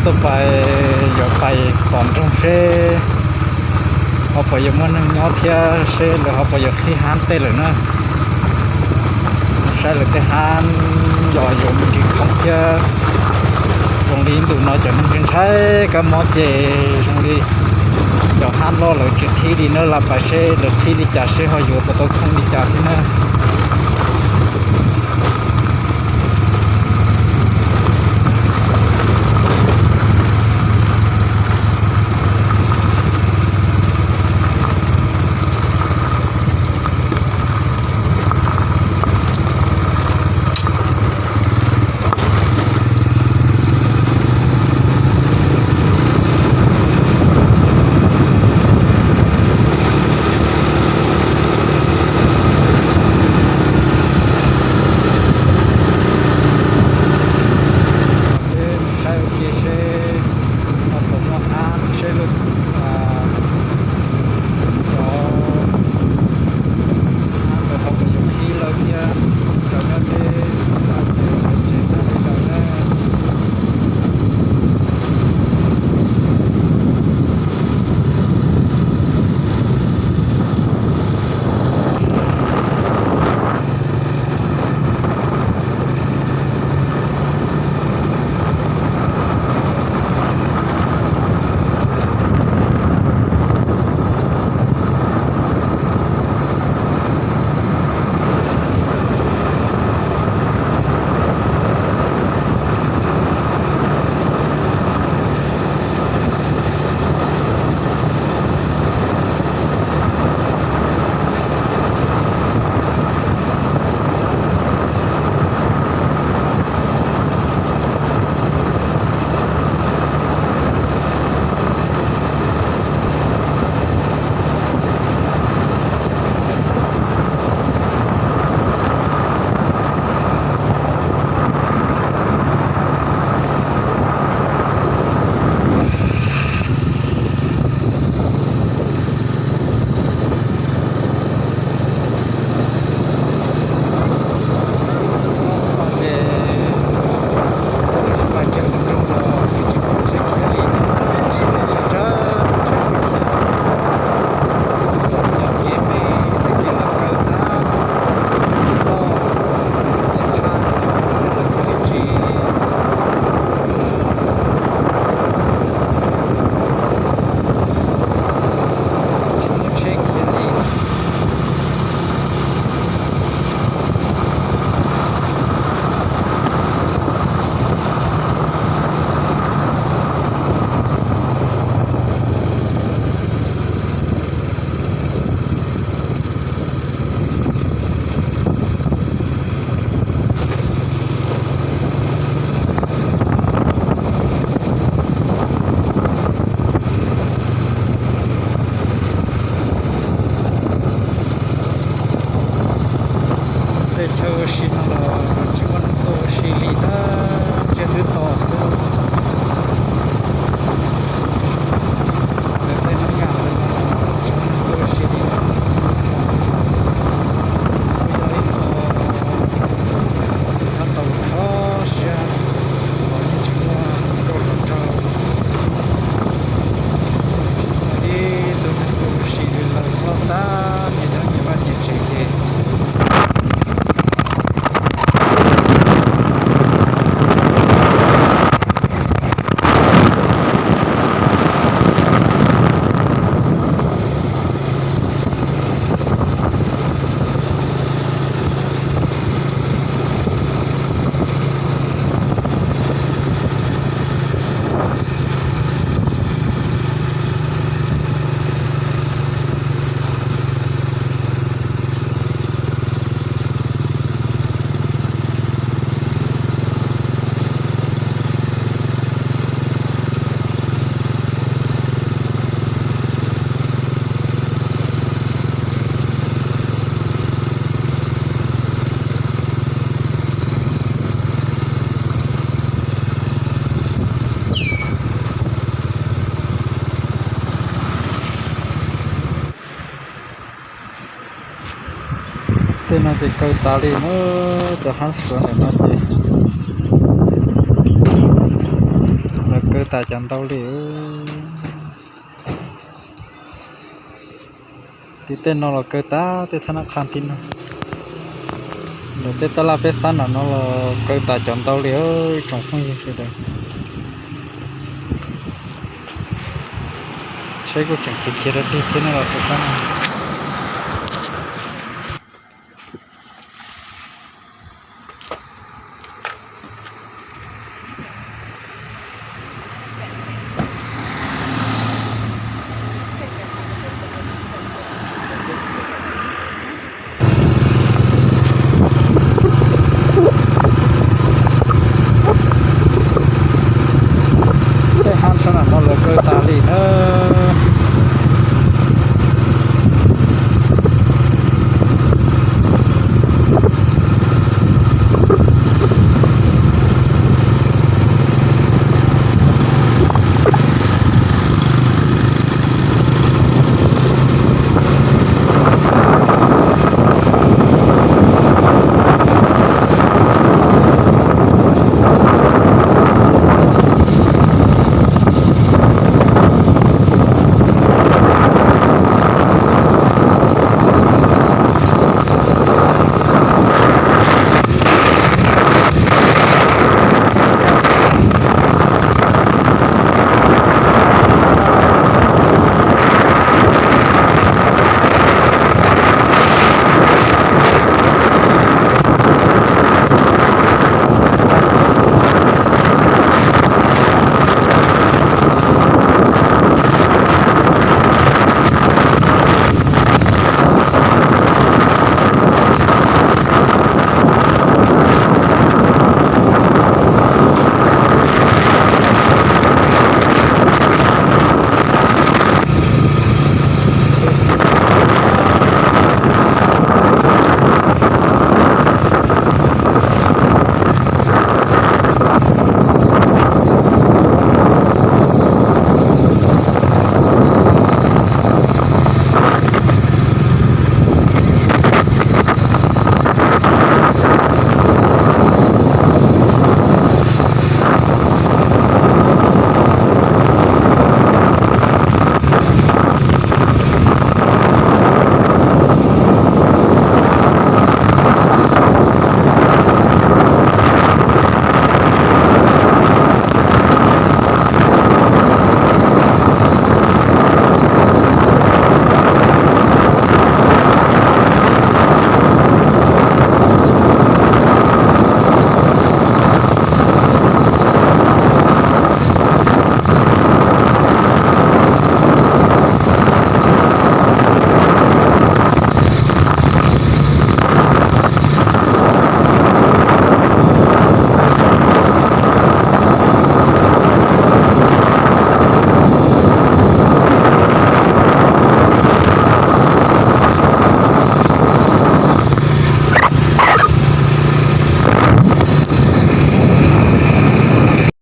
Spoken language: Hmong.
Tuaj pais, yuav pais tom nroog seb ho puas yuav muaj neeg nyob thiab seb lawv ho puas yuav qhib hab tej lawm na. Saib lawv tej hab los yuav mus ris khoob thiab. Zoo li ntu no cov neeg ntshai kab mob ces zoo li cov hab loj lawv tsis qhib li na, lam pais seb lawv qhib li cas seb ho yuav tau tau khoob li cas thiab na. Saib ua ke seb ho puas muaj hab seb lub cov hab ntawd ho puas yuav qhib lawv thiab. Cov nyob teb ces lawv tsev nyob li ntawd na. Tej chaw ua si no los tsis muaj neeg tuaj ua si li na, tsiaj twb to xwb. Lawv tej noob yam ntawd los tsis muaj neeg tuaj ua si li na. Kuj yog ib qho tab tom kho siab los yeej tsis muaj neeg tuaj ua nraug, tsis muaj ib tug neeg tuaj ua si li, lawv loj tag nyias nyob nyias vaj nyias tsev ces. Tej no ces kaw tas li na, cov hab suav ntawm no ces lawv kaw Tas cov ntau li. Tim tej no los kaw tas tej thab nab qha tim no. Ntawm tej taj laj peb xab no los kaw tas cov ntau li, ib tsoom phooj ywg sawv daws. Saib kuj tseem khiav khiav rau dig thiab ne los rau sab no.